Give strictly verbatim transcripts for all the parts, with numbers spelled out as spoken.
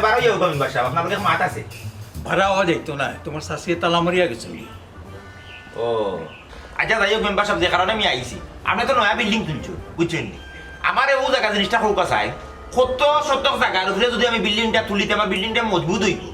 বারো যাও member sub, আপনার লগে মাত আছে। বারো অওয়া যাইতো না, তুমার চাচিয়ে তালা মারিয়া গেছইন। ও আচ্ছা, যাই হোক মেম্বার সাব, যে কারণে আমি আইছি, আপনে তো নয়া বিল্ডিং তুলছইন, বুঝছইন নি? আমারে অউ জাগা জিনিসটা কউক্কা চাই, কত শতক জাগার উপরে যুদি আমি বিল্ডিংটা তুলি তে আমার বিল্ডিংটা মজবুত অইবো,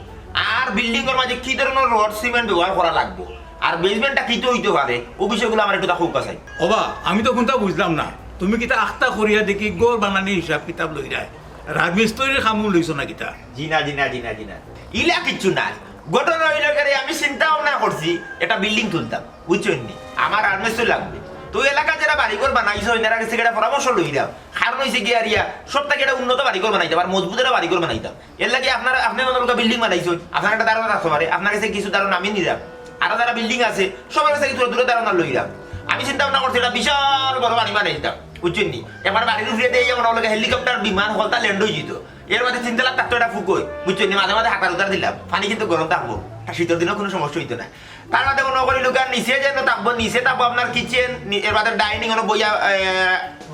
আর বিল্ডিংর মাঝে কি ধরনর রড সিমেন্ট ব্যবহার করা লাগবো, আর বেসমেন্টটা কিতা অইতো পারে, অউ বিষয়গুলা আমারে একটু কউক্কা চাই। ওবা, আমি তো কুন্তা বুঝলাম না, তুমি কিতা আখতা করিয়া দেখি ঘর বানানির হিসাব কিতাব লইরায়, রাজমিস্ত্রির কামও লইছো না কিতা? জি না, জি না, জি না, জি না, ইলা কিচ্ছু নাই। ঘটনা অইলো গিয়া, আমি চিন্তা ভাবনা করছি একটা বিল্ডিং তুলতাম, বুঝছইন নি? আমার রাজমিস্ত্রি লাগবো। তো এলাকাত যেরা বাড়িঘর বানাইছইন, এরার গেছে একটা পরামর্শ লইরাম। কারণ অইছে গিয়া, সব থাকি একটা উন্নত বাড়িঘর বানাইতাম, আর মজবুত একটা বাড়িঘর বানাইতাম। এরলাগি আপনার, আপনে মনে করউক্কা বিল্ডিং বানাইছইন, আপনার একটা ধারণা থাকতো পারে, আপনার গেছে কিছু ধারণা আমি নিরাম। আরো যারা বিল্ডিং আছে, সবার গেছে কিছু দূরে ধারণা লইরাম। আমি চিন্তা ভাবনা করছি একটা বিশাল বড় বাড়ি বানাইতাম, বুঝছইন নি? একবার বাড়ির উপরে দিয়া মনে অইলো গিয়া হেলিকপ্টার, বিমান, হকলতা ল্যান্ড অইযিতো। এর মাঝে তিন তালার থাকতো একটা ফুকই, বুঝছইন নি? মাঝে মাঝে হাতার উতার দিলাম, পানি কিন্তু গরম থাকবো, আর শীতর দিনেও কুনু সমস্যা অইতো না। তার মাঝে মনে করিলাউক্কা নিচে যেন থাকবো, নিচে থাকবো আপনার কিচেন, এর মাঝে ডাইনিং, অনো বইয়া, এ,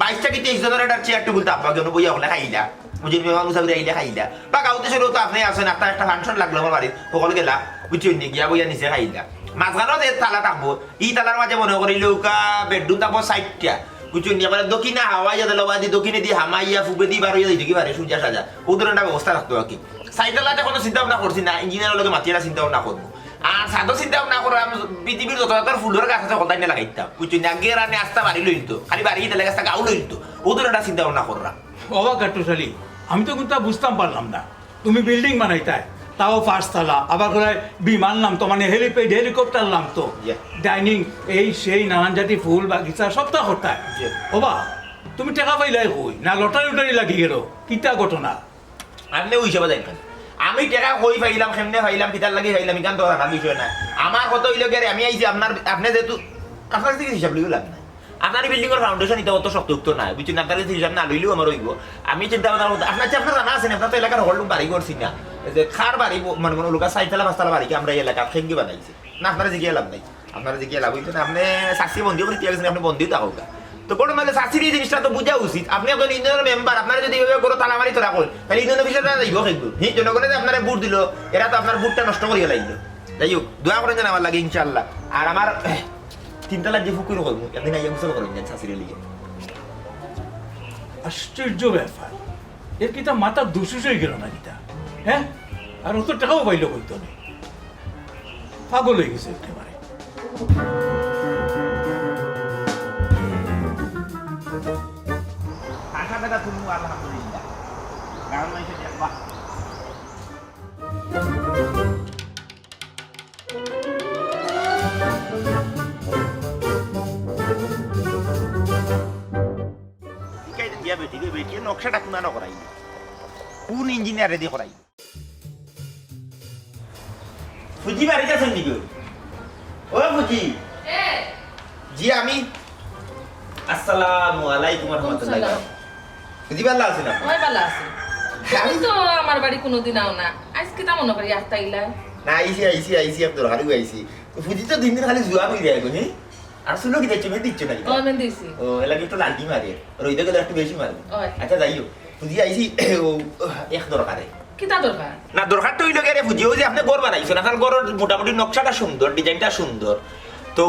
বাইশ থাকি তেইশ জনর একটা চেয়ার টেবিল থাকবো, অনো বইয়া অকলে খাইলা, বুঝছইন, মেহমান মুসাফির আইলে খাইলা। বা গাঁওত শুরু তো আপনে আছইন, আপনার একটা ফাংশন লাগলো আমার বাড়িত, হকল গেলা, বুঝছইন নি, গিয়া বইয়া নিচে খাইলা। মাঝখানো যে তালা থাকবো, ই তালার মাঝে মনে করিলাউক্কা বেডরুম থাকবো চাইরটা, বুঝছইন নি, এবারে দক্ষিণে হাওয়া ইয়া দিলো, বাদি দক্ষিণেদি হামাইয়া, পুবেদি বার অইয়া যাইতো কি পারে, সুজা সাজা, অউ ধরনর একটা ব্যবস্থা রাখতো আর কি। চাইরতালাতে কুনু চিন্তা ভাবনা করছি না, ইঞ্জিনিয়ারর লগে মাতিয়া চিন্তা ভাবনা করমু। আর ছাদো চিন্তা ভাবনা কররাম, পৃথিবীর যত জাতর ফুলর গাছ আছে, হকলতা ইনো লাগাইতাম। বুঝছইন নি? আগে এরানে আস্তা বাড়ি লইতো, খালি বাড়ি ইতা লাগে আস্তা গাঁও লইতো। অউ ধরনর একটা চিন্তা ভাবনা কররাম। ওবা কাট্টুশ আলী, আমি তো কুন্তা বুঝতাম পারলাম না। তুমি বিল্ডিং বানাইতায়, তাও পাঁচতলা, আবার কইরায় বিমান নামতো, মানে হেলিপ্যাড, হেলিকপ্টার নামতো। জি। ডাইনিং, এই সেই নানান জাতি ফুল, বাগিচা, সবতা করতায়। জি। ওবা, তুমি টেকা পাইলায় কই? না লটারি উটারি লাগি গেলো? কিতা ঘটনা? আপনে অউ হিসাবে যাইন না। আমি টেকা কই পাইলাম, কেমনে পাইলাম, কিতার লাগি পাইলাম, ইখান তো জানার বিষয় নায়। আমার কথা অইলো গিয়া, আমি আইছি আপনার, আপনে যেহেতু, আপনার গেছে হিসাব লইয়া লাভ নাই। আপনার ই বিল্ডিংর ফাউন্ডেশন ইটা অত শক্তপোক্ত নায়, বুঝছইন? আপনার গেছে হিসাব না লইলেও আমার অইবো। আমি চিন্তা ভাবনা করতে, আপনার যে আপনার জানা আছে নি, আপনার তো এলাকার হকল লোক বাড়িঘর চিনা। যে কার বাড়ি ব-, মানে, মনে অইলো গিয়া চাইরতলা, পাঁচতলা বাড়ি কি আমরা এই এলাকাত, কেউরে বানাইছে না, আপনারে জিগাইয়া লাভ নাই। আপনারে জিগাইয়া লাভ অইতো না, আপনে চাচিয়ে বন্দিও করি দিয়া গেছইন, আপনে বন্দিও থাকউক্কা। তো ঘটনা অইলো, চাচির ই জিনিসটা তো বুঝা উচিত। আপনে একজন ইউনিয়নর মেম্বার, আপনারে যুদি ইভাবে ঘরো তালা মারি ধরা কইন, তাইলে ইউনিয়ন অফিসর দ্বারা যাইবো কেগু? হি, জনগণে যে আপনারে ভোট দিলো, এরা তো আপনার ভোটটা নষ্ট করিয়া লাইলো। যাই হোক, দোয়া করইন যেন আমার লাগি, ইনশাআল্লাহ। আর আমার তিনতলার যে ফুকরির কইমু, একদিন আইয়া গোসল করইন যেন চাচিরে লইয়া। আশ্চর্য ব্যাপার, এর কিতা মাথা দুষুষ অইগেলো না কিতা? হ্যাঁ, আর অত টেকাও পাইলো কই থনে? পাগল অইগেছে একেবারে। আশা বেটা তুমি আলহামদুলিল্লাহ। গাঁওর মাইনষে দেখবা। শিখাই দিন গিয়া বেটি গো, বেটি নকশাটা কুনানো করাইল? কুন ইঞ্জিনিয়ারে দি করাইল? ফুজি বাড়িত আছইন নি গো? ও ফুজি। জি, আমি। আসসালামু আলাইকুম ওয়া রাহমাতুল্লাহি ওয়া বারাকাতুহু। ফুজি, ভালা আছইন আপনে? অয়, ভালা আছি। আমি তুমি তো আমার বাড়ি কুনুদিন আও না, আইজ কিতা মনো করি আখতা আইলা? না, আইছি, আইছি, আইছি, এক দরকারে আইছি। ফুজি তো দিন দিন খালি জুয়ান অইরা গো, হি? আর চুলো কিতা, চুলো দিছো না কিতা? ও, আমি দিছি। ও, এর লাগি একটু লালটি মারে, রইদে গেলে একটু বেশি মারে। অয়। আচ্ছা, যাই হোক, ফুজি আইছি, ও, এক দরকারে। কিতা দরকার? না, দরকার তো অইলো গিয়া রে ফুজি, অউ যে আপনে ঘর বানাইছইন, আপনার ঘরর মোটামুটি নকশাটা সুন্দর, ডিজাইনটা সুন্দর। তো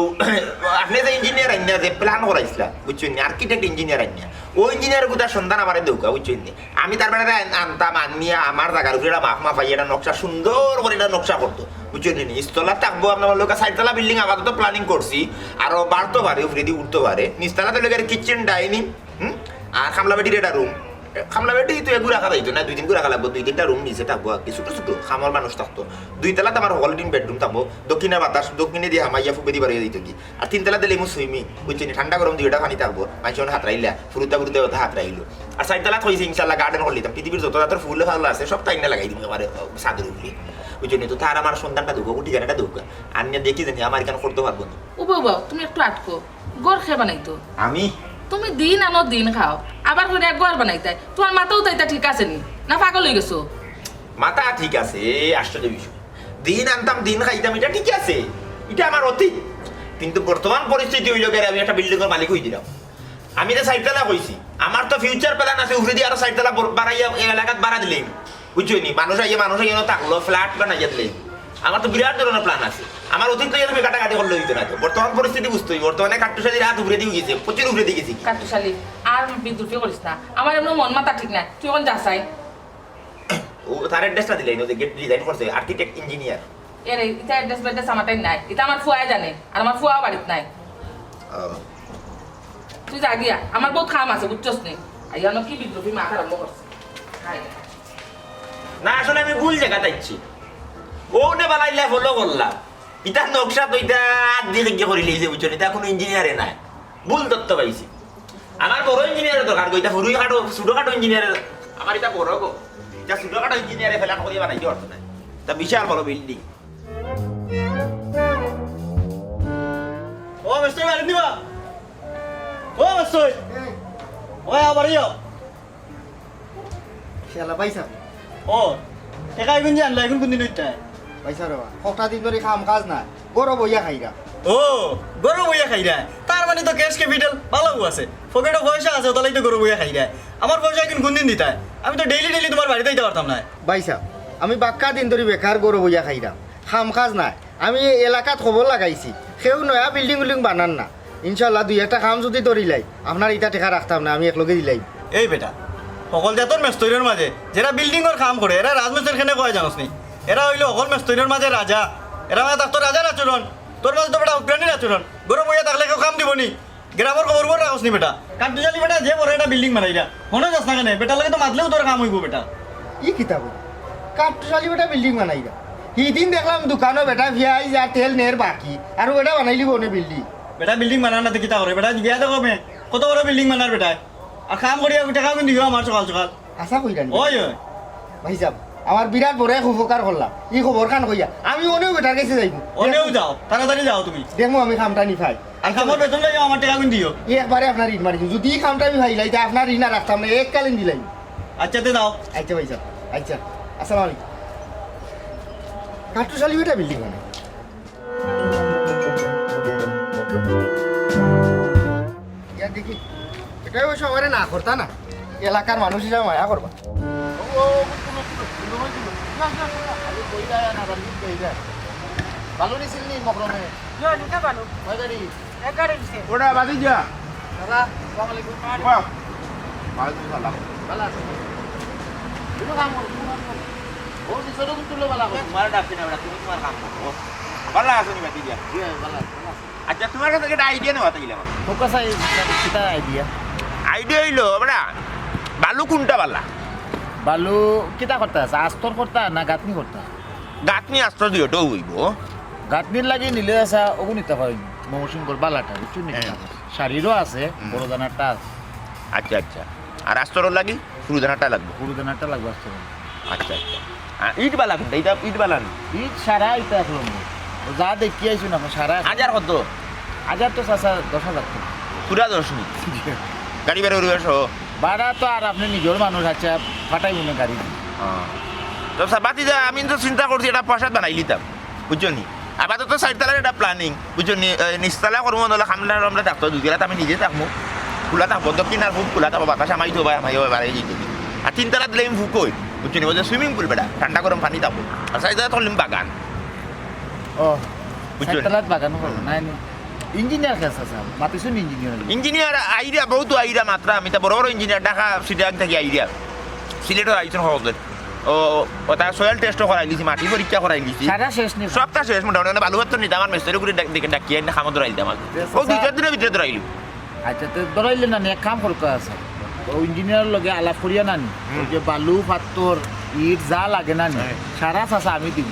আপনে যে ইঞ্জিনিয়ার আইনা, যে প্ল্যান করাইছলা, বুঝছইন নি, আর্কিটেক্ট ইঞ্জিনিয়ার আইনা, অউ ইঞ্জিনিয়ারগুতার সন্ধান আমারে দেউক্কা, বুঝছইন নি। আমি তার মানে আন-, আনতাম, আনিয়া আমার জাগার উপরে একটা মাপ মাপাইয়া একটা নকশা, সুন্দর করি একটা নকশা করতো, বুঝছইন নি। নিচতলা থাকবো আপনার লগে, চাইরতলা বিল্ডিং আপাতত প্ল্যানিং করছি, আরো বাড়তো পারে, উপরেদি উঠতো পারে। নিচতলা তো লগে কিচেন, ডাইনিং, হুম, আর কামলা বেটির একটা রুম। কামলা বেটি তো এগু রাখা যাইতো না, দুই তিনগু রাখা লাগবো, দুই তিনটা রুম নিচে থাকবো আর কি, ছোট ছোট কামর মানুষ থাকতো। দুই তলাত আমার হকল দিন বেডরুম থাকবো, দক্ষিণে বাতাস, দক্ষিণেদি হামাইয়া পুবেদি বারইয়া যাইতো কি। আর তিন তলাত দিলে এমন সুইমিং, বুঝছইন নি, ঠান্ডা গরম দুইটা পানি থাকবো, মাইনষে অনো হাতরাইলা, ফুরুতা ফুরুতা অতা হাতরাইলো। আর চাইর তলাত কইছি ইনশাআল্লাহ গার্ডেন করিলিতাম, পৃথিবীর যত জাতর ফুল ফাল আছে সবতা আইনা লাগাই দিমু আমার, আহ, ছাদর উপরে। বুঝছইন নি, তো তার আমার সন্ধানটা দেউক্কা, ঠিকানাটা দেউক্কা, আনিয়া দেখি জানি আমার ইখান করতো পারবো নি। ও বাবা, তুমি একটু আটকো। ঘর কে বানাইতো? আমি? তুমি দিন আনো, দিন খাও, আবার কইরায় ঘর বানাইতায়। তুমার মাথাও তো ইতা ঠিক আছে নি? না পাগল অইগেছো? মাথা ঠিক আছে, আশ্চর্য বিষয়। দিন আনতাম, দিন খাইতাম, ইটা ঠিক আছে, ইটা আমার অতীত। কিন্তু বর্তমান পরিস্থিতি অইলো গিয়া আমি একটা বিল্ডিংর মালিক অই দিলাম। আমি যে চাইরতলা কইছি, আমার তো ফিউচার প্ল্যান আছে, উপরেদি আরো চাইরতলা বর-, বাড়াইয়া এই এলাকাত বাড়া দিলাইমু। বুঝছো নি? মানুষ আইয়া, মানুষ আইয়া না থাকলো, ফ্ল্যাট বানাইয়া দিলে। আমার তো বিরাট ধরনের প্ল্যান আছে। আমার অতীত লইয়া তুমি কাটাকাটি করলে হইতো না তো। বর্তমান পরিস্থিতি বুঝতে হইব। বর্তমানে কাট্টুশালি রাত উপরে দিয়ে গেছে, প্রচুর উপরে দিয়ে গেছে। কাট্টুশালি, আর বিদ্রুপি করিস না। আমার এমন মন মাথা ঠিক নাই, তুই এখন যা চাই। ও তার অ্যাড্রেসটা দিলাই না, যে গেট ডিজাইন করছে, আর্কিটেক্ট ইঞ্জিনিয়ার। এরে, ইতা অ্যাড্রেস ম্যাড্রেস আমার তাই নাই, ইতা আমার ফুয়ায় জানে, আর আমার ফুয়াও বাড়িত নাই। ও। তুই যা গিয়া, আমার বহুত কাম আছে, বুঝছস নি? আইয়া না কি বিদ্রোহী মাত আরম্ভ করছে। হায়। না, আসলে আমি ভুল জায়গা চাইছি। ও নে বালাইলা ফলো করলাম। ইতা নকশা তো ইতা আত দিয়ে গিয়ে করি লিয়েছে, বুঝছো নি? ইতা কোনো ইঞ্জিনিয়ারে নাই। ভুল তথ্য পাইছি। আমার বড় ইঞ্জিনিয়ারের দরকার গো, ইতা হুরুই খাটো, ছোটখাটো ইঞ্জিনিয়ারের, আমার ইতা বড় গো। ইতা ছোটখাটো ইঞ্জিনিয়ারে ফেলান করিয়া বানাইতে পারতো না। ইতা বিশাল বড় বিল্ডিং। ও মিস্টার, বাড়ি দিবা? ও মিস্টার। ওই আবার ইয়ো। শালা ভাই সাহেব। ও, টেকা এগুন যে আনলা, এগুন কোন দিন উঠতায়? ভাই সাহেব, কটা দিন ধরি কাম কাজ নাই, ঘরো বইয়া খাইরা। ও, ঘরো বইয়া খাইরা। তার মানে তো ক্যাশ ক্যাপিটাল ভালাউ আছে, পকেটো পয়সা আছে, অতালাই তো ঘরো বইয়া খাইরা। আমার পয়সা এগুন কোন দিন দিতায়? আমি তো ডেইলি ডেইলি তুমার বাড়িত আইতা পারতাম না। ভাই সাহেব, আমি বাক্কা দিন ধরি বেকার ঘরো বইয়া খাইরাম, কাম কাজ নাই। আমি এলাকাত খবর লাগাইছি, কেউ নয়া বিল্ডিং উল্ডিং বানার না। ইনশাআল্লাহ দুই একটা কাম যদি ধরিলাই, আপনার ইতা টেকা রাখতাম না, আমি একলগে দিলাই। এই বেটা, হকল জাতর মেস্তরির মাঝে যেরা বিল্ডিংর কাম করে, এরা রাজমিস্ত্রির কেনে কয় জানোস নি? এরা অইলো হকল মেস্তরির মাঝে রাজা। এরা মানে থাকতো রাজার আচরণ, তোর মাঝে তো বেটা উকরানির আচরণ। ঘরো বইয়া থাকলে কেউ কাম দিবো নি? গ্রামর খবর খবর রাখস নি বেটা? কাট্টুশালি বেটা যে বড় একটা বিল্ডিং বানাইরা, মনো যাস না কেনে? বেটার লগে তো মাতলেউ তোর কাম অইবো বেটা। ই কিতা কও? কাট্টুশালি বেটা বিল্ডিং বানাইরা। হিদিন দেখলাম দোকানো বেটা পিয়াইজ আর তেল নের বাকি, আর বেটা বানাইলিবো নে বিল্ডিং। বেটা বিল্ডিং বানার না তে কিতা করে? বেটা বিয়া দেখো মে, কত বড় বিল্ডিং বানার বেটায়। আর কাম করিয়া টেকা গুন দিও আমার সকাল সকাল। আশা কইরা নি? ওই, ওই। ভাই সাহেব, আমার বিরাট বড় এক উপকার করলা। ই খবর খান কইয়া আমি অনেও বেটার গেছে যাইমু। অনেও যাও, তাড়াতাড়ি যাও তুমি। দেখমু আমি কামটা নি পাই। আর কামর বেতন লইয়া আমার টেকা গুন দিও। একবারে আপনার ঋণ মারি। যদি ই কামটা আমি পাইলাই, তা আপনার ঋণ আর রাখতাম না, এককালীন দিলাই। আচ্ছা, তে দাও। আচ্ছা ভাই সাহেব, আচ্ছা। আসসালামু আলাইকুম। কাট্টুশালি বেটা বিল্ডিং বানায়। ইয়া দেখি, এটাই অবশ্য আমারে না করতা না, এলাকার মানুষ হিসাবে মায়া করবা। ও, ও, কুনো, কুনো, কুনো, কুনো, কুনো। না, না, না, না, আরে কই যায় না, বাড়ি কই যায়? ভালো নিছিল নি মকরমে? না, নিতে পারো। কয় গাড়ি? এক গাড়ি নিছে। ওটা বাদি যা। দাদা, আসসালামু আলাইকুম। বাহ। ওয়ালাইকুম সালাম। ভালো আছো? তুমি কাম করো, তুমি কাম করো। ও, নিচে তো তুললে ভালো করো। তোমার ডাকছি না, বেটা, তুমি তোমার কাম করো। ভালো আছো নি, বাদি যা? জি, ভালো আছি, ভালো আছি। আচ্ছা, তোমার কাছে একটা আইডিয়া নেওয়া চাইলাম আমি। হোক স্যার, কিতা আইডিয়া? আইডিয়া অইলো, বেটা, বালু কোনটা বালা? বালু কিতা করতা আছে? আস্তর করতা না গাঁথনি করতা? গাঁথনি আস্তর দুইটাও অইবো। গাঁথনির লাগি নিলে আছে, ওগু নিতা পারইন। ময়মনসিংহর বালাটা, বুঝছো নি? হ্যাঁ। শাড়িরও আছে, হুম। বড় দানারটা আছে। আচ্ছা, আচ্ছা। আর আস্তরর লাগি? হুরু দানারটা লাগবো। হুরু দানারটা লাগবো আস্তর। আচ্ছা, আচ্ছা। আর ইট বালা কোনটা? ইটা ইট বালা না? ইট সারা ইটা এক নম্বর। ও যা দেখি আইছুন না, সারা এক হাজার কত? হাজার তো চাচা দশ হাজার টাকা। পুরা দশ নি? জি। গাড়ি ভাড়া উড়িবার সহ? ভাড়া তো আর আপনে নিজর মানুষ, আচ্ছা, ফাটাই মনে গাড়ি দি। হ্যাঁ। তো সা-, বাতি যা, আমি তো চিন্তা করছি এটা প্রাসাদ বানাই লিতাম, বুঝছো নি? আপাতত চাইরতলার একটা প্ল্যানিং, বুঝছো নি? এ, নিচতলা করমু, নাহলে কামলা টামলা থাকতো, দুই তলাত আমি নিজে থাকমু, খোলা থাকবো, দক্ষিণ আর পূব খোলা থাকবো, বাতাস আমাই তো ভাই, আমাই ভাই বাড়াই দিতে। আর তিনতলা দিলে আমি ফুক অই, বুঝছো নি? ওই যে সুইমিং পুল বেটা, ঠান্ডা গরম পানি থাকবো। আর চাইরতলা করলাম বাগান। ও, বুঝছো নি? চাইরতলাত বাগানও করবো, নাই, নাই। ইঞ্জিনিয়ার কে আছে, স্যার? মাতিছুন ইঞ্জিনিয়ার। ইঞ্জিনিয়ার আইরা, বহুত আইরা মাত্রা, আমি তা বড় বড় ইঞ্জিনিয়ার ঢাকা, চিটাগাং থাকি আইরা। সিলেটও আইছুন হকলে। ও, ও, তা সয়েল টেস্টও করাই লিছি, মাটি পরীক্ষা করাই লিছি। সারা শেষ নি? সবটা শেষ মোটামুটি, মানে বালু পাথর নিতে আমার মিস্ত্রি করে ডাক-, ডেকে ডাকিয়া এনে কামো ধরাইল আমার। তে ও দুই চাচা চার দিনের ভিতরে ধরাইল। আচ্ছা, তে ধরাইলে না নি, এক কাম করতে আছে। ও ইঞ্জিনিয়ার লগে আলাপ করিয়া না নি, হুম। ওই যে বালু, পাথর, ইট যা লাগে না নি, হ্যাঁ। সারা চাচা আমি দিব।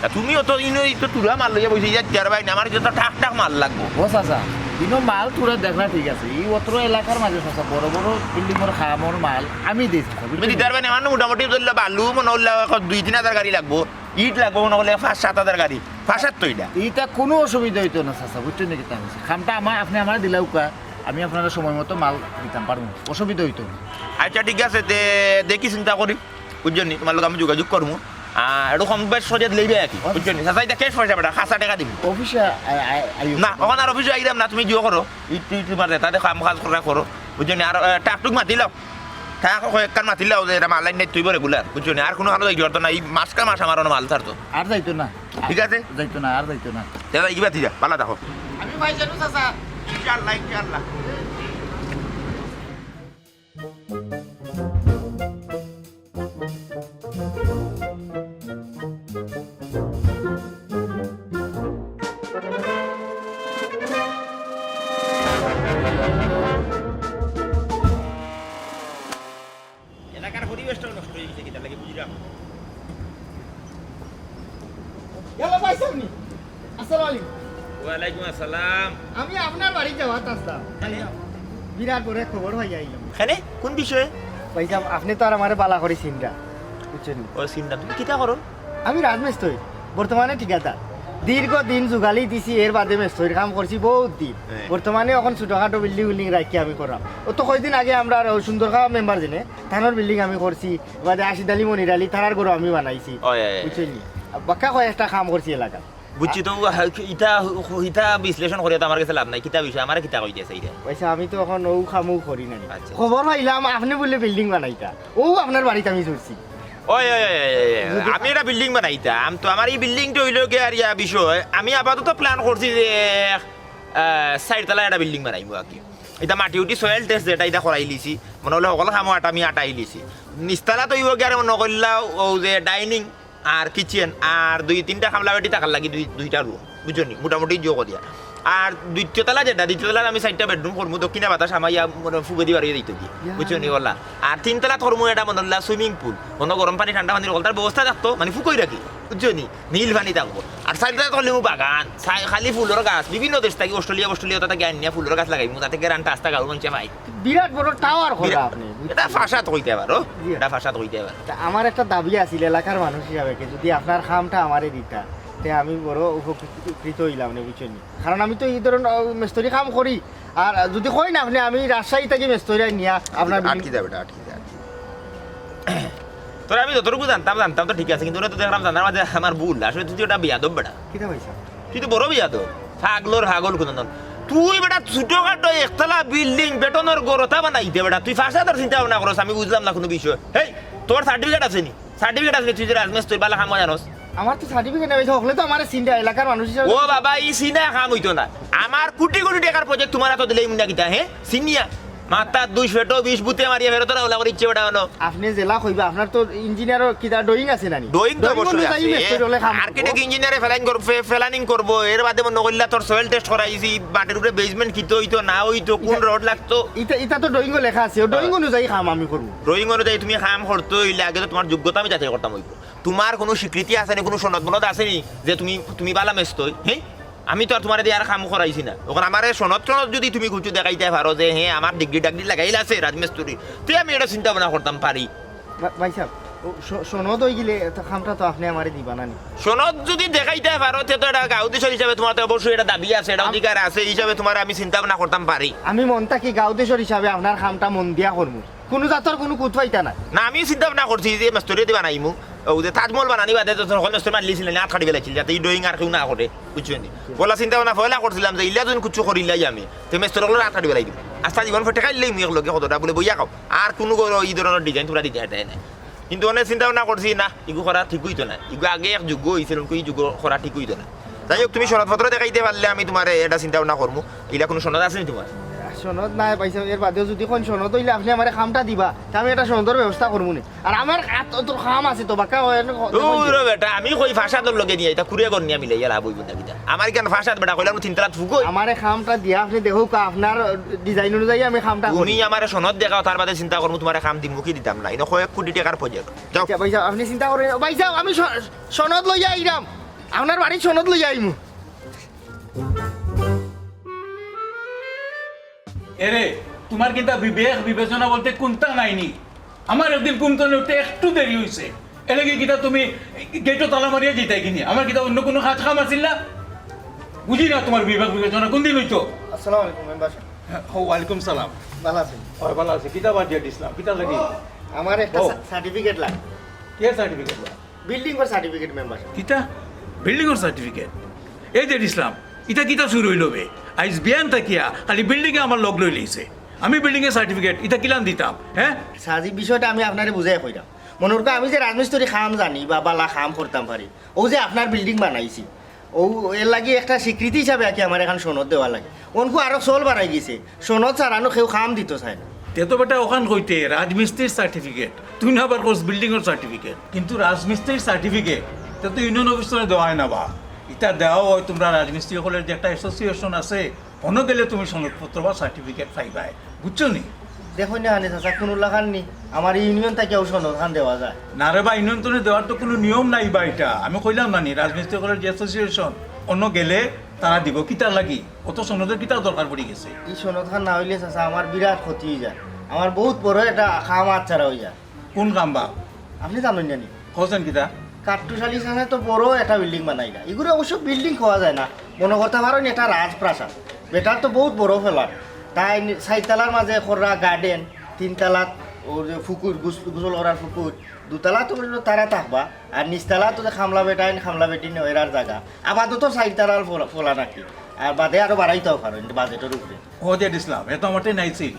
তা তুমি অত ইনো, ই তো তুলা মাল লইয়া বইছি, ইয়া দিদার ভাই না, আমার যত ঠাক ঠাক মাল লাগবো। ও চাচা, ইনো মাল তুরা দেখলা ঠিক আছে, ই অত্র এলাকার মাঝে চাচা বড় বড় বিল্ডিংর কামর মাল আমি দিছি। তুমি দিদার ভাই না, আমার মোটামুটি ধরলে বালু মনে হইলে এখন দুই তিন হাজার গাড়ি লাগবো, ইট লাগবো মনে হইলে পাঁচ সাত হাজার গাড়ি, পাঁচ সাত তো ইটা। ইটা কোনো অসুবিধা হইতো না চাচা, বুঝছো নি কিতা আমি? কামটা আমার, আপনে আমারে দিলাউক্কা, আমি আপনারে সময় মতো মাল দিতাম পারমু, অসুবিধা হইতো না। আচ্ছা ঠিক আছে, তে দেখি চিন্তা করি। বুঝছো নি? তোমার লগে আমি যোগাযোগ করমু। আর একটু কম বেশ করিয়া দিলেই বে আর কি। বুঝছো নি? চাচা, ইটা ক্যাশ পয়সা বেটা, খাসা টেকা দিমু। অফিসে আ-, আ-, আইও। না, অখন আর অফিসে আইরাম না, তুমি জিও করো। ই-, তুই তোমার যেটা দেখো, কাম কাজ করা করো। বুঝছো নি? আর, এ, টাকটুক মাতি লও। তা কয়েকখান মাতিলাও যে এরা মাল লাইন নাই তুই রেগুলার, বুঝছো নি? আর কুনু হালো যাইতে পারতো না, এই মাসকা মাস আমার অনো মাল ছাড়তো। আর যাইতো না। ঠিক আছে? যাইতো না, আর যাইতো না। তে যাই কিবা তুই যা, পালা দেখো। আমি পাই যাবো, চাচা। ইনশাআল্লাহ, ইনশাআল্লাহ। এলাকার পরিবেশটাও নষ্ট অই গেছে, কিতার লাগি বুঝলাম না। ইয়াল্লা, ভাইসাব নি? আসসালামু আলাইকুম। ওয়ালাইকুম আসসালাম। আমি আপনার বাড়িত যাওয়াত আছলাম। কেনে? বিরাট বড় এক খবর পাইয়া আইলাম। কেনে? কুন বিষয়ে? ভাইসাব, আপনে তো আর আমারে বালা করি চিনরা, বুঝছইন নি? ও, চিনরাম। তুমি কিতা করো? আমি রাজমিস্ত্রি, বর্তমানে ঠিকাদার। দীর্ঘ দিন জুগালি দিছি, এর বাদে মিস্ত্রির কাম করছি বউত দিন। হ্যাঁ। বর্তমানে অখন ছোটখাটো বিল্ডিং উল্ডিং রাখি আমি করাম। অউ তো কয়দিন আগে আমরার অউ সুন্দরখা মেম্বার যেনে, তানর বিল্ডিং আমি করছি, বাদে আশিদ আলী, মনির আলী, তারার ঘরও আমি বানাইছি। অয়, অয়, অয়। বুঝছইন নি? বাক্কা কয়েকটা কাম করছি এলাকাত। বুঝছি তো, ইতা, ইতা বিশ্লেষণ করিয়া তো আমার গেছে লাভ নাই। কিতা বিষয়? আমারে কিতা কইতে চাইরা? ভাইসাব, আমি তো অখন অউ কামউ করি না। আচ্ছা। খবর পাইলাম আপনে বুলে বিল্ডিং বানাইতা। অউ আপনার বাড়িত আমি ছুটছি। ওই, ওই, ওই, ওই, ওই, ওই। আমি একটা বিল্ডিং বানাইতাম। তো আমার ই বিল্ডিংটা অইলো গিয়া আর ইয়া বিষয়, আমি আপাতত প্ল্যান করছি যে, আহ, চাইরতলা একটা বিল্ডিং বানাইমু আর কি। ইটা মাটি উটি সয়েল টেস্ট যেটা, ইটা করাইলিছি। মনে অইলে হকল কামো আটা আমি আটাইলিছি। নিচতলাত অইবো গিয়া আর মনো করলা অউ যে ডাইনিং, আর কিচেন, আর দুই তিনটা কামলা বেটি থাকার লাগি দুই, দুইটা রুম, বুঝছো নি? মোটামুটি জো করিয়া। আর দ্বিতীয় তলা যেটা, দ্বিতীয় তলাত আমি চাইরটা বেডরুম করমু, দক্ষিণা বাতাস হামাইয়া মনে ফুবেদি বারইয়া যাইতো গি, ইয়া। বুঝছো নি? অলা। আর তিন তলাত করমু এটা মনে অইলা সুইমিং পুল, মনো গরম পানি, ঠান্ডা পানির হকলতার ব্যবস্থা থাকতো, মানে ফুকই রাখি, বুঝছো নি? নীল পানি থাকবো। আর চাইর তলাত করলিমু বাগান, চাই-, খালি ফুলর গাছ, বিভিন্ন দেশ থাকি, অস্ট্রেলিয়া, অস্ট্রেলিয়া থাকি আনিয়া ফুলর গাছ লাগাইমু, যাতে গেরানটা আস্তা গাঁওর মানষে পায়। বিরাট বড় টাওয়ার করা বিরাট। আপনে, বুঝছেন? এটা ফাসাদ কইতে পারো, জি। এটা ফাসাদ কইতে পারো। তা আমার একটা দাবি আছিল এলাকার মানুষ হিসাবে, কি যদি আপনার কামটা আমারে দিতা, তে আমি বড় উপকৃত, উপকৃত অইলাম নে, বুঝছইন নি? কারণ আমি তো ই ধরন, আহ, মিস্ত্রি কাম করি, আর যদি কইন আপনে, আমি রাজশাহী থাকি মিস্ত্রি নিয়া আপনার আটকি বিল্ডিং যাবে, এটা আটকি যাবে, আটকি যাবে। তোরে আমি যতটুকু জানতাম, জানতাম তো ঠিক আছে, কিন্তু ওরে তো দেখলাম জানার মাঝে আমার ভুল। আসলে তুই তো একটা বেয়াদব বেটা। কিতা কইছা? তুই তো বড় বেয়াদব। পাগলর পাগল কুনু নন। তুই বেটা ছোটখাটো একতলা বিল্ডিং বেটনর ঘর ওটা বানাইতে বেটা। তুই ফাসাদর চিন্তা ভাবনা করস, আমি বুঝলাম না কুনু বিষয়। হেই, তোর সার্টিফিকেট আছে নি? সার্টিফিকেট আছে নি? তুই যে রাজমিস্ত্রি বালা কামো জানস। আমার তো সার্টিফিকেট নাই, হকলে তো আমারে চিনরা এলাকার মানুষ হিসাবে। ও বাবা, ই চিনা কাম অইতো না। আমার কোটি কোটি টেকার প্রজেক্ট তুমার আতো দিলে ইমুন না কিতা, হে? চিনিয়া? মাথাত দুষ, পেটো বিষ, ভূতে মারিয়া ফেরত ওলা করে ইচ্ছে বেটা অনো। আপনে যেলা কইবা, আপনার তো ইঞ্জিনিয়ারর কিতা ড্রয়িং আছে না নি? ড্রয়িং তো ড্রয়িং অবশ্যই অনুযায়ী আছে। মিস্ত্রি অকলে কাম করবো। আর্কিটেক্ট ইঞ্জিনিয়ারে প্ল্যানিং কর-, ফে-, প্ল্যানিং করবো, এর বাদে মনে করলা তোর সয়েল টেস্ট করাইছি, মাটির উপরে বেসমেন্ট কিতা অইতো না অইতো, কোন ইতা, রড লাগতো। ইতা, ইতা তো ড্রয়িং লেখা আছে, ও ড্রয়িং হ্যাঁ। অনুযায়ী কাম আমি করবো। ড্রয়িং অনুযায়ী তুমি কাম করতে অইলে আগে তো তুমার যোগ্যতা আমি যাচাই করতাম অইবো। তুমার কুনু স্বীকৃতি আছে নি, কুনু সনদ মনদ আছে নি যে তুমি, তুমি বালা মিস্ত্রি, হ্যাঁ? আমি তো আর তুমারে দিয়া আর কাম করাইছি না। অখন আমারে সনদ টনদ যদি তুমি কিছু দেখাইতায় পারো যে, হ্যাঁ, আমার ডিগ্রি টাগ্রি লাগাইল আছে রাজমিস্ত্রি, তে আমি এটা চিন্তা ভাবনা করতাম পারি। ভা-, ভাইসাব, ও স-, সনদ অইগেলে তো কামটা তো আপনে আমারে দিবা না নি? সনদ যদি দেখাইতায় পারো, তে তো এটা গাঁও দেশর হিসাবে তুমার তো অবশ্যই এটা দাবি আছে, এটা আম- অধিকার আছে, এই হিসাবে তুমারে আমি চিন্তা ভাবনা করতাম পারি। আমি মন থাকি গাঁও দেশর হিসাবে আপনার কামটা মন দিয়া করমু। কুনু জাতর কুনু কুত পাইতা না। না, আমি চিন্তা ভাবনা করছি যে মিস্ত্রি দি বানাইমু, অউ যে তাজমহল বানানি বাদে তো হকল মিস্ত্রি মারিলিছিল না, আত কাটি ফালাইছিল, যাতে ই ড্রয়িং আর কেউ না করে, বুঝছো নি? পয়লা চিন্তা ভাবনা পয়লা করছিলাম যে ইলা যদি কুচ্ছু করিলাই আমি, তে মিস্ত্রি অকলর আত কাটি ফালাই দিমু। আস্তা জীবন ফেটে খাইলেই মুই এক লগে কতটা বুলে বইয়া খাও। আর কুনু গরো ই ধরনর ডিজাইন তুমরা দিতায় পারতায় না। কিন্তু অনে চিন্তা ভাবনা করছি না, ইগু করা ঠিক অইতো না। ইগু আগে এক যুগ অইছিল, ই যুগ করা ঠিক অইতো না। যাই হোক, তুমি সনদপত্র দেখাইতে পারলে আমি তুমারে এটা চিন্তা ভাবনা করমু। ইলা কুনু সনদ আছে নি তুমার? সনদ নাই ভাইসাব, এর বাদেও যদি কইন সনদ অইলে আপনে আমারে কামটা দিবা, তে আমি একটা সনদর ব্যবস্থা করমু নে। আর আমার আত-, তোর কাম আছে তো, বাক্কা অয়, এনে ক-, দেখুন দূর যে। বেটা, আমি কই ফাসাদর লগে নিয়া, ইতা কুড়িয়া ঘর নিয়া মিলাইয়া লাভ অইবো না কিতা? আমার ইখান ফাসাদ বেটা, কইলাম তিন তলা ফুকই। আমারে কামটা দিয়া আপনে দেখউক্কা, আপনার ডিজাইন অনুযায়ী আমি কামটা করি। তুমি আমারে সনদ দেখাও, তার বাদে চিন্তা করমু তুমারে কাম দিমু কি দিতাম না। ইনো কয়েক কোটি টেকার প্রজেক্ট। যাও। আচ্ছা, ভাইসাব, আপনে চিন্তা করেন। ভাইসাব, আমি স-, সনদ লইয়া আইরাম। আপনার বাড়িত সনদ লইয়া আইমু। এরে, তুমার কিতা বিবেক বিবেচনা বলতে কুন্তা নাই নি? আমার একদিন ঘুম তনে উঠতে একটু দেরি অইছে, এরলাগি কিতা তুমি গেটো তালা মারিয়া যাইতায় কিনি? আমার কিতা অন্য কুনু কাজ কাম আছিল না? বুঝি না তুমার বিবেক বিবেচনা কুনদিন অইতো। আসসালামু আলাইকুম মেম্বার সাব। হ্যাঁ, ওয়ালাইকুম সালাম। ভালা আছইন? অয়, ভালা আছি। কিতা বাদ দিয়া দিছলাম? কিতা লাগি? আমার একটা ও। সা-, সার্টিফিকেট লাগে। কিতার সার্টিফিকেট লাগে? বিল্ডিংর সার্টিফিকেট মেম্বার সাব। কিতা? বিল্ডিংর সার্টিফিকেট? এই যে ইসলাম, ইটা কিতা শুরু অইলো বে? আইজ বিয়ান থাকিয়া খালি বিল্ডিংয়ে আমার লগ লইলিছে। আমি বিল্ডিংর সার্টিফিকেট ইতা কিলান দিতাম, হ্যাঁ? স্যার, ই বিষয়টা আমি আপনারে বুঝাই কইরাম। মনে করুক্কা, আমি যে রাজমিস্ত্রি কাম জানি বা বালা কাম করতাম পারি, অউ যে আপনার বিল্ডিং বানাইছি, অউ এরলাগি একটা স্বীকৃতি হিসাবে আর কি আমার অখন সনদ দেওয়া লাগে। অনকু আরো চল বাড়াই গেছে, সনদ ছাড়া নু কেউ কাম দিতো চায় না। তে তো বেটা অখান কইতে রাজমিস্ত্রির সার্টিফিকেট, তুই না আবার কস বিল্ডিংর সার্টিফিকেট, কিন্তু রাজমিস্ত্রির সার্টিফিকেট তে তো ইউনিয়ন অফিস থনে দেওয়া অয় না বা। ইতা দেওয়া অয় তুমরা রাজমিস্ত্রি অকলর যে একটা অ্যাসোসিয়েশন আছে, অনো গেলে তুমি সনদপত্র বা সার্টিফিকেট পাইবায়, বুঝছো নি? দেখইন না হানি চাচা, কুনু লাখান নি, আমার ইউনিয়ন থাকিও সনদ খান দেওয়া যায়। না রে বা, ইউনিয়ন থনে দেওয়ার তো কুনু নিয়ম নাই বা ইটা। আমি কইলাম না নি, রাজমিস্ত্রি অকলর যে অ্যাসোসিয়েশন, অনো গেলে তারা দিবো। কিতার লাগি? অত সনদর কিতার দরকার পড়ি গেছে? ই সনদ খান না অইলে চাচা, আমার বিরাট ক্ষতি অই যায়, আমার বউত বড় একটা কাম আচ্ছাড়া অই যায়। কুন কাম বা? আপনে জানইন না নি? কওছেন কিতা? কাট্টুশ আলী চাচায় তো বড় একটা বিল্ডিং বানাইরা। ইগুরে অবশ্য বিল্ডিং কওয়া যায় না, মনো করতা পারইন একটা রাজপ্রাসাদ। বেটার তো বউত বড় ফ্ল্যাট। তাইন চাইর তালার মাঝে কররা গার্ডেন, তিন তালাত অউ যে ফুকুর, গোস-, গোসল করার ফুকুর, দুই তালাত তো তারা থাকবা, আর নিচ তালাত তো যে কামলা বেটাইন, কামলা বেটিন অইরার জাগা। আপাতত চাইর তালার ফলা-, ফলা নাকি। আর বাদে আরো বাড়াইতাও পারইন, বাজেটর উপরে। ও যে দিছলাম, হে তো আমার টেন আইছিল।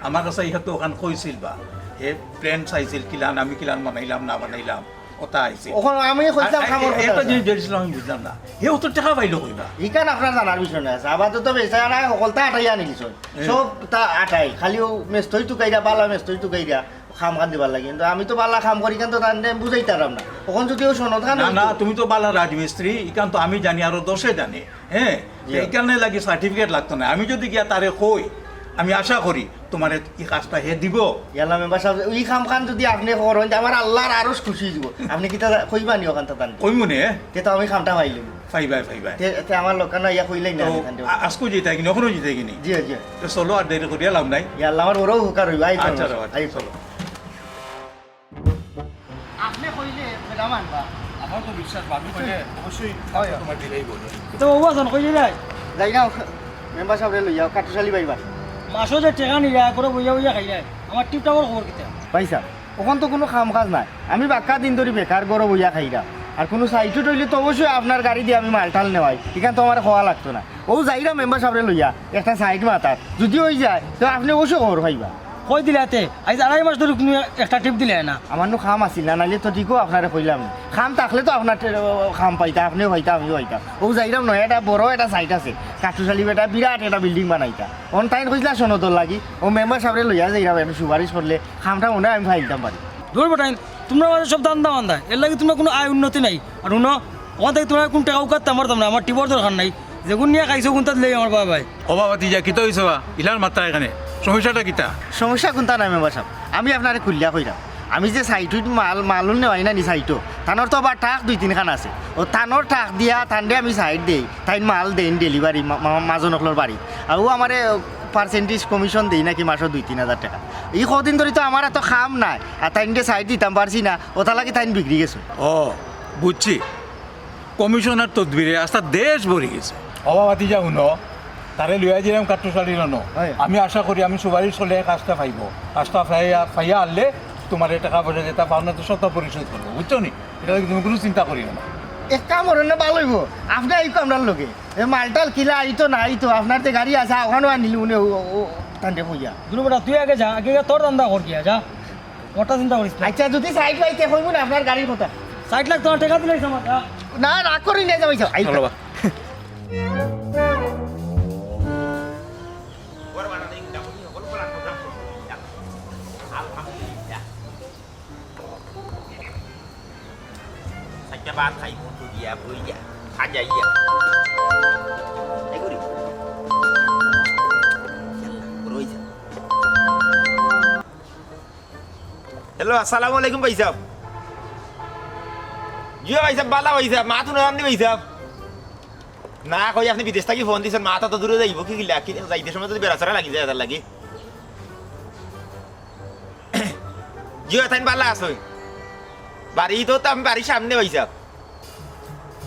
আমার কাছে ইহাত অখান কইছিল বা। হে প্ল্যান চাইছিল, কিলান আমি কিলান বানাইলাম না বানাইলাম, অতা আইছিল। অখন আমি কইছিলাম আর, কামর এ-, কথা একটা আছে। জিনিস যে দিছলাম আমি বুঝলাম না। হে অত টেকা পাইলো কই বা? ইখান আপনার জানার বিষয় না আছে। আপাতত বেচারা হকলতা আটাইয়া আনিলিছইন। হুম। সবতা আটাই, খালি অউ মেস্তরি তুকাইরা, বালা মেস্তরি তুকাইরা। কাম খান দিবার লাগি। কিন্তু আমি তো বালা কাম করি, ইখান তো তানরে বুঝাইতাম পাররাম না। অখন যদি অউ সনদ খান না, অইতো। না, তুমি তো বালা রাজমিস্ত্রি, ইখান তো আমি জানি, আরো দশে জানে, হ্যাঁ? জি। ইখান লাগি সার্টিফিকেট লাগতো না। আমি যদি গিয়া তারে কই, আমি আশা করি তুমারে ই কাজটা হে দিবো। ইয়াল্লা মেম্বার সাব, ই কাম খান যদি আপনে করইন, তে আমার আল্লার আরশ খুশি অইযিবো। আপনে কিতা কইবা নি অখান তানরে? কইমু নে। তে তো আমি কামটা পাইলিমু। পাইবায়, পাইবায়। তে, তে আমার লগে না ইয়া কইলেই না, তো আমি তানরে। আ-, আজকু যাইতায় কিনি, অখনও যাইতায় কিনি? জি, জি। তে চলো, আর দেরি করিয়া লাভ নাই। ইয়াল্লা, আমার বড় উপকার অইবো। আইতো আচ্ছা, না, আচ্ছা, আইতো। চলো। আপনে কইলে ম্যাডাম আনবা। আমার তো বিশ্বাস, ভাবি কইলে অবশ্যই হয়। তুমার দিলেই বলে। তো বাবু আছইন, কই যাইরায়? যাইরাম, মেম্বার সাবরে লইয়া, কাট্টুশ আলী ভাইর বাড়ি। মাসো যে টেকা নিরায়, ঘরো বইয়া বইয়া খাইরায়, আমার টিপটপর খবর কিতা? ভাইসাব, অখন তো কুনু কাম কাজ নাই। আমি বাক্কা দিন ধরি বেকার ঘরো বইয়া খাইরাম। আর কুনু সাইট উইট অইলে তো অবশ্যই আপনার গাড়ি দি আমি মালটাল নেওয়াই। ইখান তো আমারে কওয়া লাগতো না। অউ যাইরাম মেম্বার সাবরে লইয়া, একটা সাইট মাতাত। যদি অইযায়, তে আপনে অবশ্যই খবর পাইবা। কই দিলায় তে? আইজ আড়াই মাস ধরি কুনু একটা টিপ দিলায় না। আমার নু কাম আছিল না, নাইলে তো ঠিকউ আপনারে কইলাম নে। কাম থাকলে তো আপনার টে-, কাম পাইতা, আপনেও পাইতা, আমিও পাইতাম। অউ যাইরাম নয়া একটা বড় একটা সাইট আছে, কাট্টুশ আলী বেটায় বিরাট একটা বিল্ডিং বানাইতা। অন তাইন কইছলা সনদর লাগি, অউ মেম্বার সাবরে লইয়া যাইরাম, একটু সুপারিশ করলে কামটা মনে অয় আমি ফাইলতাম পারি। দুর বেটাইন, তুমরার মাঝে সব ধান্দা বান্দা, এরলাগি তুমরার কুনু আয় উন্নতি নাই। আর হুনো, অখান থাকি তুমরার কুনু টেকা উকাইতাম পারতাম না, আমার টিপর দরকার নাই। যেগুন নিয়া খাইছো, অগুনতাত লই আমার বায় বায়। ও বাবা, তুই যা, কিতা অইছে বা? ইলার মাতরা ইখানে। সমস্যাটা কিতা? সমস্যা কুনতা নাই মেম্বার সাব, আমি আপনারে খুলিয়া কইরাম। আমি যে সাইট উইট মাল, মাল উল নেওয়াই না নি সাইটো, তানর তো আবার ট্রাক দুই তিনখান আছে। অউ তানর ট্রাক দিয়া তানরে আমি সাইট দেই, তাইন মাল দেইন ডেলিভারি মা-, মা-, মাজন অকলর বাড়ি। আর অউ আমারে পার্সেন্টেজ কমিশন দেই নাকি মাসো দুই তিন হাজার টেকা। ই কদিন ধরি তো আমার এত কাম নাই, আর তাইনরে সাইট দিতাম পারছি না, অতার লাগি তাইন বিগড়ি গেছে। ও, বুঝছি। কমিশনার তদবিরে আস্তা দেশ ভরি গেছে। ও বাবা, তুই যা হুনো, তারে লইয়া যাইরাম কাট্টুশ আলীর অনো। হয়। আমি আশা করি আমি সুপারিশ করলে কাজটা পাইবো। কাজটা পাইয়া, পাইয়া আনলে তুমার এই টেকা পয়সা যেটা পাওনা তো সবটা পরিশোধ করবো, বুঝছো নি? ইটা লাগি তুমি কুনু চিন্তা করিও না। এক কাম করইন না, ভালা অইবো। আপনে আইকো আমরার লগে। এ মালটাল কিলা আইতো না আইতো, আপনার যে গাড়ি আছে, অখানও আনিলিমু নে, ও, ও, তানরে কইয়া। দুর বেটা, তুই আগে যা, আগে গিয়া তোর ধান্দা কর গিয়া, যা। ওটা চিন্তা করিস না। আচ্ছা, যদি সাইট পাইতে কইবো না আপনার গাড়ির কথা। সাইট লাগতো না, টেকা দিলে আমার, যা। না, রাগ করি নিয়ে যাবো, আইতো। চলো বা। আলহামদুলিল্লাহ। চাইরটা ভাত খাই, মন তো দিয়া, বই দিয়া, খাজা ইয়া। এই করি। ইয়াল্লা, রই যা। হ্যালো, আসসালামু আলাইকুম ভাইসাব। জি ভাইসাব, বালা ভাইসাব, মাত হুনইন নি ভাইসাব? না, কই আপনে বিদেশ থাকি ফোন দিছইন, মাত তো দূরে যাইবো, কি কিলা, কি যাইতে সময় যদি বেড়াছেড়া লাগি যায়, তার লাগি। জি, তাইন বালা আছইন? বাড়ি তো, তো আমি বাড়ির সামনে ভাইসাব।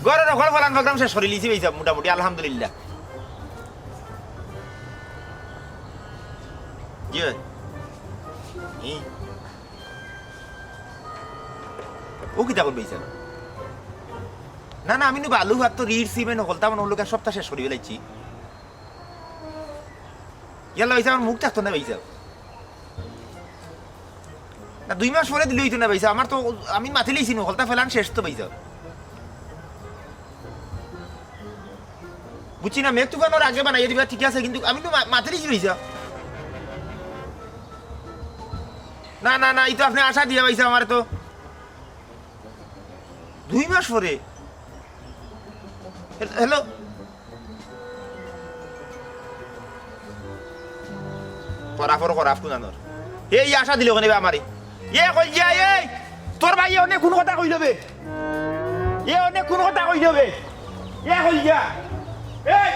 ঘরর হকল ফলান program শেষ করিলিছি ভাইসাব, মোটামুটি আলহামদুলিল্লাহ। জি ভাই। ই। ও কিতা করবে ভাইসাব? না, না, আমি নু বালু, আর তো ইট, সিমেন্ট হকলতা মানে অউ লোকে সবটা শেষ করি ফালাইছি। ইয়াল্লা ভাইসাব, আমার মুখ থাকতো না ভাইসাব। না, দুই মাস পরে দিলে অইতো না ভাইসাব, আমার তো, আমি মাতিলিছি নু, হকলতা plan শেষ তো ভাইসাব। বুঝছি না, মেঘ তুফানর আগে বানাইয়া দিবা, ঠিক আছে, কিন্তু আমি তো মা-, মাতিলিছি ভাইসাব। না, না, না, ই তো আপনে আশা দিয়া ভাইসাব আমারে তো। দুই মাস পরে। হে-, hello? খরাফর খরাফ কুনানর। এই আশা দিল কেনে বা আমারে? এ কইল যে, এই, তোর ভাইয়ে অনে কুন কথা কইল বে? এ অনে কুন কথা কইল বে? এ কইল যে, এই,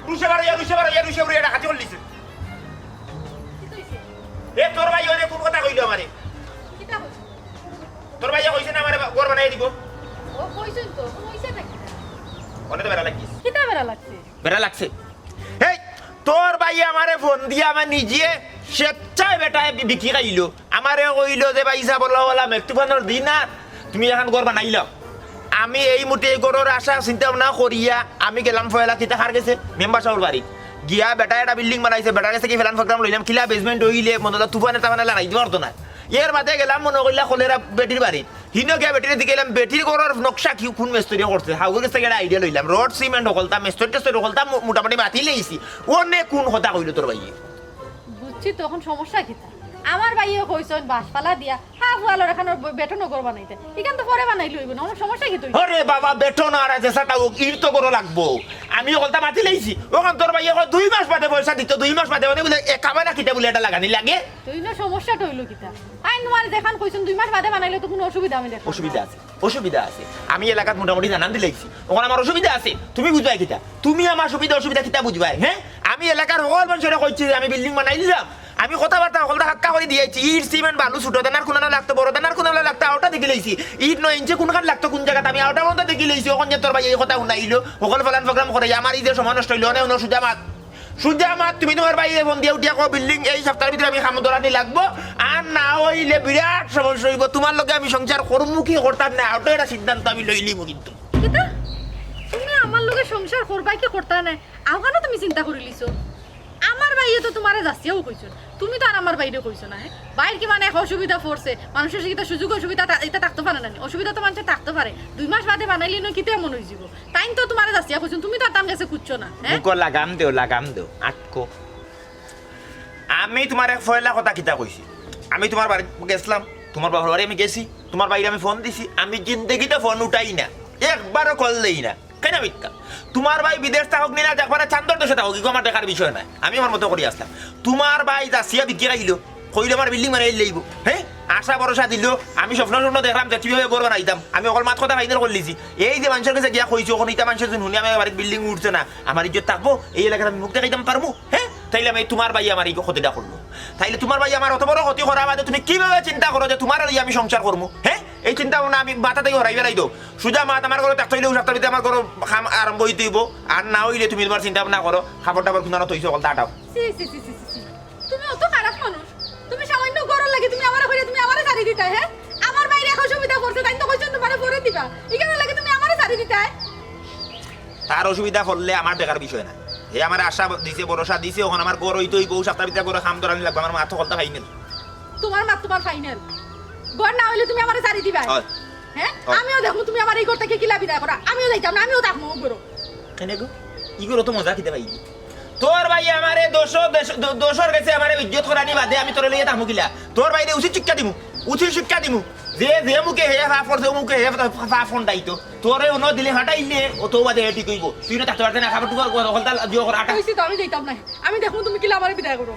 রুশে বারো, ইয়া রুশে বারো, ইয়া রুশে বারো, ইয়া ডাকাতি করলিছে। কিতা অইছে? এ তোর ভাইয়ে অনে কুন কথা কইল আমারে? কিতা কইছে? তোর ভাইয়ে কইছে না আমারে বা-, ঘর বানাই দিব? ও কইছইন তো, অনে তো বেড়া লাগিস। কিতা বেড়া লাগছে? বেড়া লাগছে। এই, তোর ভাইয়ে আমারে ফোন দিয়া আমার নিজে স্বেচ্ছায় বেটায় বি-, বিকি খাইল। আমারে কইল যে, "ভাইসাব, বলা, বলা, মেঘ তুফানর দিন আর তুমি এখন ঘর বানাইলাও।" আমি এই মুহূর্তে এই ঘরর আশা চিন্তা ভাবনা করিয়া আমি গেলাম পয়লা কিতা কার গেছে? মেম্বার সাবর বাড়ি। গিয়া বেটায় একটা building বানাইছে, বেটার গেছে কি plan program লইলাম, কিলা basement অইলে মনে অইলো তুফানে তাফানে লাড়াইতে পারতো না। এর বাদে গেলাম মনে করিলা কলেরা বেটির বাড়ি। হিনো গিয়া বেটিরে দিকে এলাম, বেটির ঘরর নকশা কি কুন মেস্তরি করছে, হাউর গেছে গিয়া একটা idea লইলাম। রড, সিমেন্ট হকলতা, মেস্তরি টেস্তরি হকলতা মো-, মোটামুটি মাতি লইছি। অনে কুন কথা কইল তোর ভাইয়ে? বুঝছি তো, এখন সমস্যা কিতা? আমার ভাইয়ে কইছইন বাঁশপালা দিয়া, হা, ফুয়ালর এখান বে-, বেটনো ঘর বানাইতে। ইখান তো পরে বানাইলে অইবো না, অনো সমস্যা কিতা অইলো? আরে বাবা, বেটন আর আছে, সেটা হোক, ইট তো ঘর লাগবো। আমি হকলতা মাতি লইছি। অখন তোর ভাইয়ে কয় দুই মাস বাদে পয়সা দিত, দুই মাস বাদে, মানে বুলে এ কামে না কিতা বুলে এটা লাগানি লাগে। তো ইনো সমস্যাটা অইলো কিতা? আইন তোমার যেখান কইছইন দুই মাস বাদে বানাইলে তো কুনু অসুবিধা আমি দেখলাম না। অসুবিধা আছে, অসুবিধা আছে। আমি এলাকাত মোটামুটি জানান দিলাইছি। অখন আমার অসুবিধা আছে, তুমি বুঝবায় কিতা? তুমি আমার সুবিধা অসুবিধা কিতা বুঝবায়, হে? আমি এলাকার হকল মানষরে কইছি যে আমি building বানাই দিলাম। আমি কথাবার্তা হকলতা পাক্কা করি দিয়াইছি। ইট, সিমেন্ট, বালু, ছোট দানার কুনানো লাগতো, বড় দানার কুনানো লাগতো, আওটা দেখি লইছি। ইট নয় ইঞ্চি কুনখান লাগতো, কুন জাগাত আমি আওটা মতো দেখি লইছি। অখন যে তোর ভাইয়ে এই কথা হুনাইলো, হকল plan program করে, আমার এই যে সময় নষ্ট অইলো, অনে, অনে সুজা মাত। সুজা মাত, তুমি তোমার ভাইরে ফোন দিয়া উঠিয়া কও, building এই সপ্তাহর ভিতরে আমি কাম ধরানি লাগবো, আর না অইলে বিরাট সমস্যা অইবো। তোমার লগে আমি সংসার করমু কি করতাম না, ওটা একটা সিদ্ধান্ত আমি লইলিমু কিন্তু। কিতা? তুমি আমার লগে সংসার করবায় কি করতায় নায়, অখানও তুমি চিন্তা করিলিছো? আমার ভাইয়ে তো তোমারে যাচিয়াও কইছইন, তুমি তো আর আমার ভাইরে কইছো না, হে? ভাইর কি মানে এক অসুবিধা পড়ছে, মানষর কিতা সুযোগ অসুবিধা থা-, ইতা থাকতো পারে না নি? অসুবিধা তো মানষর থাকতো পারে, দুই মাস বাদে বানাইলে ইনো কিতা এমন অইযিবো? তাইন তো তোমারে যাচিয়া কইছইন, তুমি তো আর তান গেছে খুঁজছো না, হে? মুখো লাগাম দেও, লাগাম দেও, আটকো। আমি তোমারে পয়লা কথা কিতা কইছি? আমি তোমার বাড়িত গেছলাম, তোমার বাবার বাড়ি আমি গেছি, তোমার ভাইরে আমি ফোন দিছি, আমি জিন্দেগিতে ফোন উঠাই না, একবারও কল দেই না। কেনে মিথ্যা? তোমার ভাই বিদেশ থাকউক নি না, একবারে চান্দর দেশে থাকউক, ইগু আমার দেখার বিষয় নায়, আমি আমার মতো করি আছলাম। তোমার ভাই যাচিয়া বিক্রি খাইলো, কইলো আমার building বানাই লইবো, হে? আশা ভরসা দিলো, আমি স্বপ্ন স্বপ্ন দেখলাম যে কিভাবে ঘর বানাইতাম। আমি হকল মাত কথা final করিলিছি। এই যে মানষর গেছে গিয়া কইছি, অখন ইতা মানষে হুনি আমার বাড়িত building উঠছে না, আমার ইজ্জত থাকবো? এই এলাকাত আমি মুখ দেখাইতাম পারমু, হে? তাইলে আমি, তোমার ভাই আমার এই ক্ষতিটা করলো। তাইলে তোমার ভাই আমার অত বড় ক্ষতি করা বাদে তুমি কিভাবে চিন্তা করো যে তোমারে লইয়া আমি সংসার করমু, হে? এই চিন্তা ভাবনা আমি মাথা থাকি হরাই ফেলাই দেও। সুজা মাত, আমার ঘরো থাকতে অইলে অউ সপ্তাহর ভিতরে আমার ঘরো কাম আরম্ভ অইতে অইবো, আর না অইলে তুমি তোমার চিন্তা ভাবনা করো, কাপড় টাপড় কুনানো থইছো, হকলতা আটাও। ছি, ছি, ছি, ছি, ছি, ছি। তুমি অত খারাপ মানুষ। তুমি সামান্য ঘরর লাগি তুমি আমারে কইলে তুমি আমারে ছাড়ি দিতায়, হে? আমার ভাইর এক অসুবিধা পড়ছে, তাইন তো কইছইন তোমারে পরে দিবা। ইখানর লাগি তুমি আমারে ছাড়ি দিতায়? তার অসুবিধা পড়লে আমার দেখার বিষয় না। হে আমারে আশা দিছে, ভরসা দিছে, অখন আমার ঘর অইতে অইবো, অউ সপ্তাহর ভিতরে ঘরো কাম ধরানি লাগবো, আমার মাত হকলতা final। তোমার মাত তোমার final। ঘর না অইলে তুমি আমারে ছাড়ি দিবায়? অয়। হে? অয়। আমিও দেখমু তুমি আমারে এই ঘর থাকি কিলা বিদায় করায়। আমিও যাইতাম না, আমিও থাকমু অউ ঘরো। কেনে গো? ই ঘরো তো মজা কিতা পাইলি? তোর ভাইয়ে আমারে দোষর, দেশ-, দো-, দোষর গেছে আমারে ইজ্জত করানি বাদে আমি তোরে লইয়া থাকমু কিলা? তোর ভাইরে উচিত শিক্ষা দিমু, উচিত শিক্ষা দিমু। যে, যে মুখে হে পাপ করছে, অউ মুখে হে পা-, পাপ ফন্ডাইতো। তোরে অনো দিলে ফাটাইলে, অউ তো বাদে হে ঠিক অইবো। তুই না থাকতে পারতে না, কাপড় টুপড় হকলতা দিও কর, আটা। কইছি তো আমি যাইতাম না, আমি দেখমু তুমি কিলা আমারে বিদায় করো।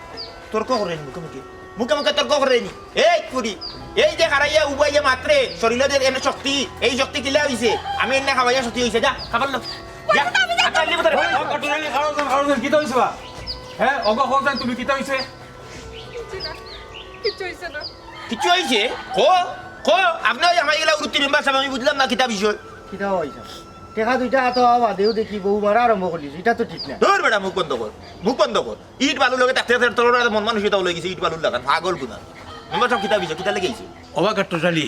তর্ক করে নি মুখে মুখে, মুখে মুখে তর্ক করে নি। এই ফুরি, এই যে খাড়াইয়া উবাইয়া মাতরে, শরীরো যে এনে শক্তি, এই শক্তি কিলা অইছে? আমি এনে খাওয়াইয়া শক্তি অইছে, যা, খাবার লো। যা, কইছি তো আমি যাইতাম আটা আনলি বোতলে। না। ও, ও, টোটালি খাওয়া যান, খাওয়া যান, কিতা অইছে বা? হে, অগো, খাওয়া যান, তুমি কিতা অইছে? কিচ্ছু না, কিচ্ছু অইছে না। কিচ্ছু অইছে? কো, কো, আপনে অউ আমার ইলা উরুত্তি মেম্বার সাব, আমি বুঝলাম না কিতা বিষয়। কিতা অইছে? টেকা দুইটা আতো আওয়া বাদেউ দেখি বউ মারা আরম্ভ করিলিছো, ইটা তো ঠিক না। ধুর বেটা, মুখ বন্ধ কর, মুখ বন্ধ কর। ইট বালুর লগে থাকতে থাকতে তোর মন মানসিকতা অইগেছে ইট বালুর লাখান, পাগল কুনা। মেম্বার সাব কিতা বিষয়, কিতা লাগি আইছো? ওবা কাট্টুশালী,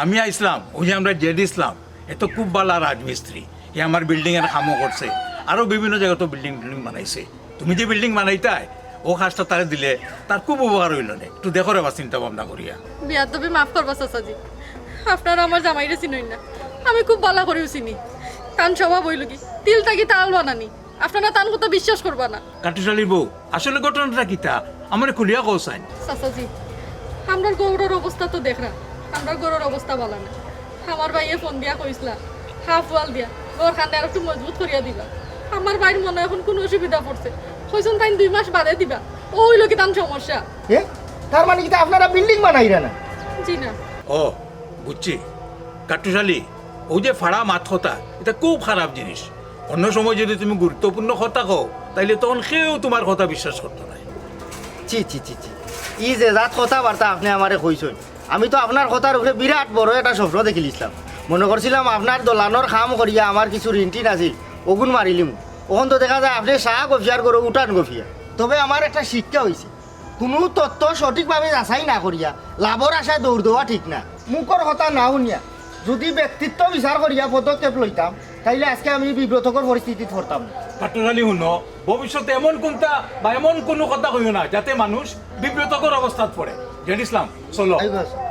আমি আইছলাম, অউ যে আমরার জেড ইসলাম, হে তো খুব ভালা রাজমিস্ত্রি, হে আমার building এর কামও করছে, আরো বিভিন্ন জাগাত তো building টিল্ডিং বানাইছে। তুমি যে building বানাইতায়, ও কাজটা তারে দিলে তার খুব উপকার অইলো নে। একটু দেখো রে বা চিন্তা ভাবনা করিয়া। বিয়াদবি মাফ করবা চাচাজি, আপনারা আমার জামাইরে চিনইন না, আমি খুব ভালা করিউ চিনি। তান স্বভাব অইলো কি তিল থাকি তাল বানানি, আপনারা তান কথা বিশ্বাস করবা না। কাট্টুশালী বউ, আসলে ঘটনাটা কিতা? আমারে খুলিয়া কও চাইন। চাচাজি, আমরার ঘরর অবস্থা তো দেখরা, আমরার ঘরর অবস্থা ভালা না। আমার ভাইয়ে ফোন দিয়া কইছলা, হাফ ওয়াল দিয়া ঘরখান আরেকটু মজবুত করিয়া দিবা। আমার ভাইর মনো অয় অখন কুনু অসুবিধা পড়ছে, কইছইন তাইন দুই মাস বাদে দিবা। অউ অইলো কি তান সমস্যা। এ, তার মানে কিতা আপনারা বিল্ডিং বানাইরা না? জি না। ও, বুঝছি। কাট্টুশালী, অউ যে ফাড়া মাত কথা, ইটা খুব খারাপ জিনিস। অন্য সময় যদি তুমি গুরুত্বপূর্ণ কথা কও, তাইলে তখন কেউ তুমার কথা বিশ্বাস করতো নায়। ছি, ছি, ছি, ছি। ই যে জাত কথাবার্তা আপনে আমারে কইছইন, আমি তো আপনার কথার উপরে বিরাট বড় একটা স্বপ্ন দেখিলিছলাম। মনো করছিলাম আপনার দলানর কাম করিয়া আমার কিছু ঋণ-টিন আছিল, অগুন মারিলিমু। অখন তো দেখা যায় আপনে চা গফিয়ার ঘরো উঠান গফিয়া। তবে আমার একটা শিক্ষা অইছে, কুনু তথ্য সঠিকভাবে যাচাই না করিয়া লাভর আশায় দৌড় দেওয়া ঠিক না। মুখর কথা না হুনিয়া যদি ব্যক্তিত্ব বিচার করিয়া পদক্ষেপ লইতাম, তাইলে আজকে আমি বিব্রতকর পরিস্থিতিত পড়তাম না। কাট্টুশালী হুনো, ভবিষ্যতে এমন কুনতা বা এমন কুনু কথা কইও না যাতে মানুষ বিব্রতকর অবস্থাত পড়ে। জেড ইসলাম, চলো। I go, I go.